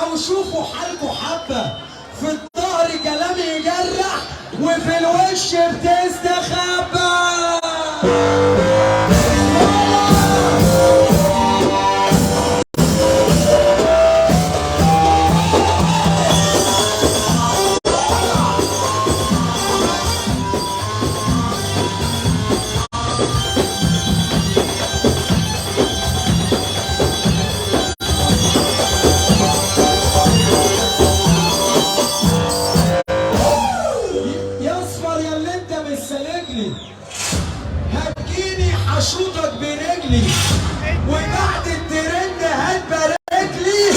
او شوفوا حالكوا حبة. في الظهر كلام يجرح وفي الوش بتستخبى. يا اصفر يا اللي انت مش سالكلي، هتجيني حشوطك برجلي، وبعد الترند هتبارك لي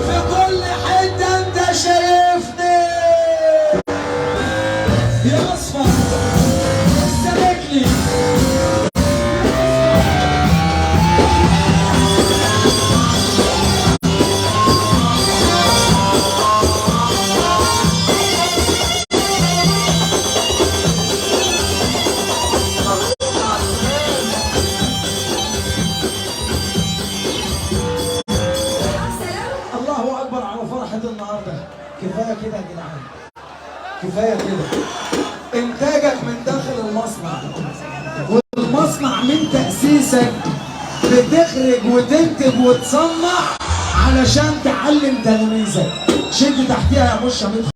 في كل حته انت شايفني. يا اصفر مش سالكلي. الله اكبر على فرحه النهارده. كفايه كده يا جدعان، كفايه كده. انتاجك من داخل المصنع، والمصنع من تاسيسك بتخرج وتنتج وتصنع علشان تعلم تلاميذك. شد تحتيها يا مشه.